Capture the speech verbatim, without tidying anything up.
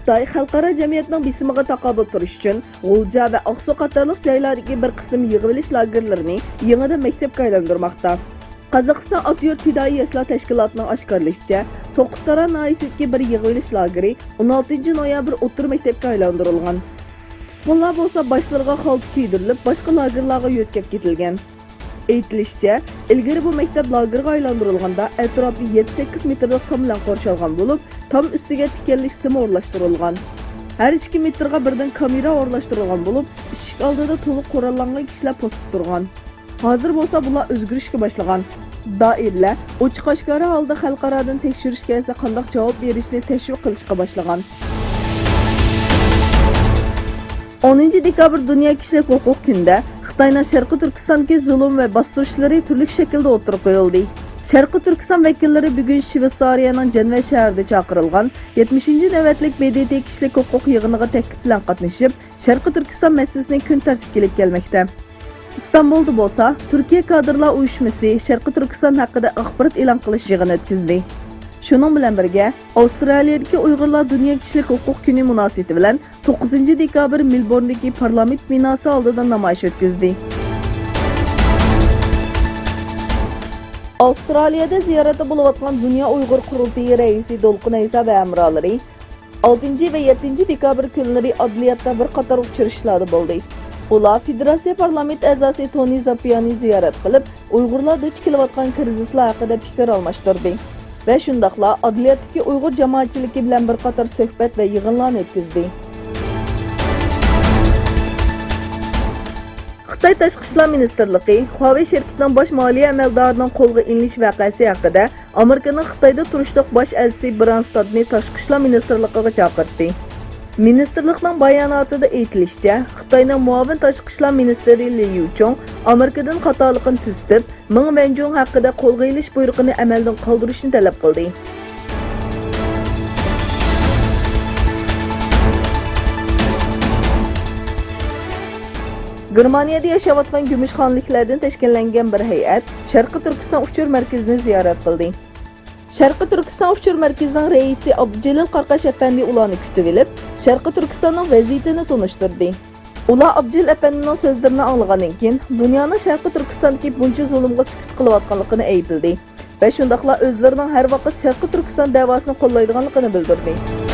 خىتاي خەلقئارا جەمئىيەتنىڭ بېسىمىغا تاقابىل تۇرۇش ئۈچۈن، غۇلجا ۋە ئاقسۇ قاتارلىق جايلاردىكى بىر قىسىم يىغىۋېلىش لاگېرلىرىنى يېڭىدىن مەكتەپكە ئايلاندۇرماقتا. قازاقىستان ئاتا-يۇرت پىدائىي ياشلار تەشكىلاتىنىڭ ئاشكارىلىشىچە، توققۇزتارا ناھىيەسىدىكى بىر يىغىۋېلىش لاگېرى ئون ئالتىنچى نويابىر ئوتتۇرا مەكتەپكە ئايلاندۇرۇلغان. تۇتقۇنلار بولسا باشلىرىغا خالتا كىيدۈرۈلۈپ، باشقا لاگېرلارغا يۆتكەپ كېتىلگەن. ئېيتىلىشىچە، ئىلگىرى بۇ مەكتەپ لاگېرغا ئايلاندۇرۇلغاندا، ئەتراپى يەتتە سەككىز مېتىرلىق تام بىلەن قورشالغان بولۇپ، تام ئۈستىگە تىكەنلىك سىما ئورۇنلاشتۇرۇلغان. ھەر ئىككى مېتىرغا بىردىن كامېرا ئورۇنلاشتۇرۇلغان بولۇپ، ئىشىك ئالدىدا تولۇق قوراللانغان كىشىلەر پوستتا تۇرغان. ھازىر بولسا بۇلار ئۆزگىرىشكە باشلىغان. دائىرىلەر ئوچۇق-ئاشكارا ھالدا خەلقئارادىن تەكشۈرۈش كەلسە قانداق جاۋاب بېرىشنى تەشۋىق قىلىشقا باشلىغان. ئونىنچى دېكابىر دۇنيا كىشىلىك ھوقۇق كۈنىدە خىتاينىڭ شەرقىي تۈركىستاندىكى زۇلۇم ۋە باستۇرۇشلىرى تۈرلۈك شەكىلدە ئوتتۇرىغا قويۇلدى. شەرقىي تۈركىستان ۋەكىللىرى بۈگۈن شۋېتسارىيەنىڭ جەنۋە شەھىرىدە چاقىرىلغان يەتمىشىنچى نۆۋەتلىك ب د ت كىشىلىك ھوقۇق يىغىنىغا تەكلىپ بىلەن قاتنىشىپ، شەرقىي تۈركىستان مەسىلىسىنى كۈن تەرتىپكە ئېلىپ كەلمەكتە. ئىستانبۇلدا بولسا تۈركىيە كادىرلار ئۇيۇشمىسى شەرقىي تۈركىستان ھەققىدە ئاخبارات ئېلان قىلىش يىغىنى ئۆتكۈزدى. شۇنىڭ بىلەن بىرگە، ئاۋسترالىيەدىكى ئۇيغۇرلار دۇنيا كىشىلىك ھوقۇق كۈنى مۇناسىۋىتى بىلەن توققۇزىنچى دېكابىر مېلبورندىكى پارلامېنت بىناسى ئالدىدا نامايىش ئۆتكۈزدى. ئاۋسترالىيەدە زىيارەتتە بولۇۋاتقان دۇنيا ئۇيغۇر قۇرۇلتىيى رەئىسى دولقۇن ئەيسا ۋە ھەمراھلىرى ئالتىنچى ۋە يەتتىنچى دېكابىر كۈنلىرى ئادلىياتتا بىر قاتار ئۇچرىشىشلاردا بولدى. ئۇلار فېدېراتسىيە پارلامېنت ئەزاسى تونى زاپيانى زىيارەت قىلىپ، ئۇيغۇرلار دۇچ كېلىۋاتقان كىرىزىسلار ھەققىدە پىكىر ئالماشتۇردى ۋە شۇنداقلا ئادلىياتتىكى ئۇيغۇر جامائەتچىلىكى بىلەن بىر قاتار سۆھبەت ۋە يىغىنلارنى ئۆتكۈزدى. خىتاي تاشقى ئىشلار مىنىستىرلىقى خۇاۋېي شىركىتىنىڭ باش مالىيە ئەمەلدارىنىڭ قولغا ئېلىنىش ۋەقەسى ھەققىدە ئامېرىكىنىڭ خىتايدا تۇرۇشلۇق باش ئەلچىسى برانستادنى تاشقى ئىشلار مىنىستىرلىقىغا چاقىرتتى. مىنىستىرلىقنىڭ باياناتىدا ئېيتىلىشىچە، خىتاينىڭ مۇئاۋىن تاشقى ئىشلار مىنىستىرى لى يۇچۇڭ ئامېرىكىدىن خاتالىقىنى تۈزىتىپ، مېڭ ۋەنجۇڭ ھەققىدە قولغا ئېلىش بۇيرۇقىنى ئەمەلدىن قالدۇرۇشنى تەلەپ قىلدى. گېرمانىيەدە ياشاۋاتقان گۈمۈشخانىلىكلەردىن تەشكىللەنگەن بىر ھەيئەت شەرقىي تۈركىستان ئۇچۇر مەركىزىنى زىيارەت قىلدى. شەرقىي تۈركىستان ئۇچۇر مەركىزىنىڭ رەئىسى ئابدۇجېلىل قاراقاش ئەپەندى ئۇلارنى كۈتۈۋېلىپ، شەرقىي تۈركىستاننىڭ ۋەزىيىتىنى تونۇشتۇردى. ئۇلار ئابدۇجېلىل ئەپەندىنىڭ سۆزلىرىنى ئاڭلىغاندىن كېيىن، دۇنيانىڭ شەرقىي تۈركىستاندىكى بۇنچە زۇلۇمغا سۈكۈت قىلىۋاتقانلىقىنى ئەيىبلىدى ۋە شۇنداقلا ئۆزلىرىنىڭ ھەر ۋاقىت شەرقىي تۈركىستان دەۋاسىنى قوللايدىغانلىقىنى بىلدۈردى.